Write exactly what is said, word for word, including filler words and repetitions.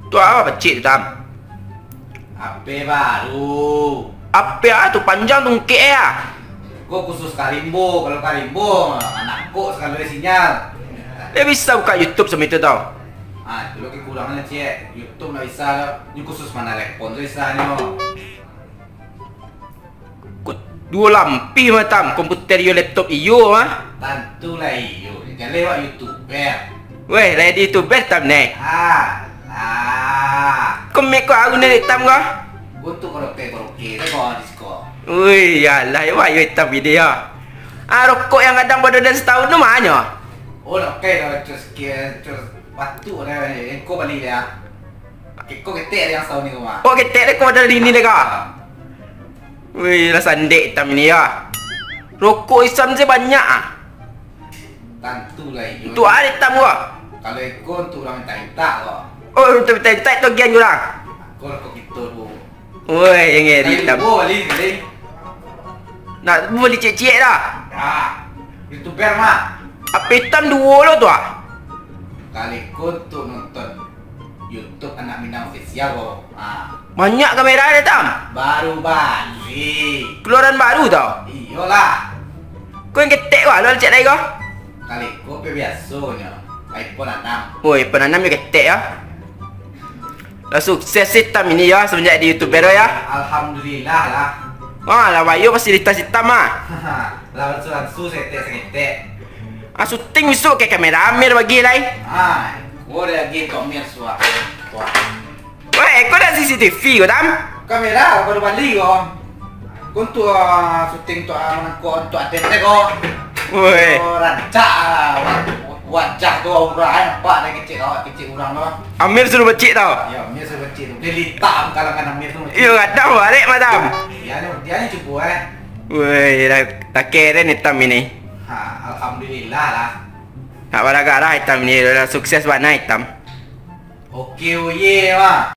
Tu a pacik tu, Tam? Ape baru. Ape a tu, panjang tungkek e a. Ko khusus ka rimbo, kalau ka rimbo, anak kok sagalo sinyal. Ndak bisa buka YouTube samo itu, Tam. Ah, itu lo kekurangan ciek. YouTube ndak bisa lo. Ini khusus manalepon tu bisa nyo. Ko duo lampih mah, Tam, komputer iyo, laptop iyo mah. Tantu lah iyo, jaleh wak YouTuber. Weh, lah jadi YouTuber, Tam, neh? Alah. Ko mek ko aru neh, Tam, ko? Ko untuak karaoke-karaoke tu ko di siko. Wih, yalah, wah, yo Tam ide yo. Ah, rokok yang gadang badan satahun tu ma nyo? Oh, lah, oke lah, cus, cus, patuik lah, engko bali lah. Kok ketek dek yang sauni ko mah. Oh, ketek dek ko model dini dek ko. Wih, lah sandek Itam ini yo. Rokok Itam se banyak ah. Tantu lah iyo. Untuak a Itam ko? Kalau iko untuak urang mintak-mintak ko. Oh, untuak mintak-mintak tu agiahan urang. Ko rokok kito tu. Woi, yang ngeri Itam. Nak bali ciek-ciek dah. Ah, YouTuber mah. Ape Itam duo lo tu ah. Kaliko tu nonton YouTube Anak Minang Official ko. Ah. Banyak kamera dek Itam? Baru bali. Keluaran baru tau? Iyolah. Ko yang ketek ko, lo cek lai ko? Kaliko pe biasonyo. iPhone anam. Oh, iPhone anam yo ketek yo. Lah sukses Itam ini yo, semenjak jadi YouTuber yo. Alhamdulillah lah. Ah, lah bayo fasilitas Itam ah. Lah bansu-bansu saketek-saketek. Ah, syuting bisuak pakai kamera Amir bagi lai. Ah, ko dah lagi untuak Amir suah. Wah. Weh, ko dah C C T V ko, Tam? Kamera baru bali ko. Ko untuak, ah, syuting untuak, ah, manangkok untuak aden teh ko. Woi. Ko rancak, ah, wa-, wajah tu aura, eh, nampak dari kecek awak, kecek urang tu. Amir suruh becik tau. Yo, Amir suruh becik tu. Dia litak kalangan Amir tu. Iyo, gadang barek mah, Tam. Dia ni, dia ni cubo, eh. Woi, lah, lah keren Itam ini. Ha, alhamdulillah lah. Nak barah-garah Itam ini, lah sukses bana Itam. Oke, oye, mah.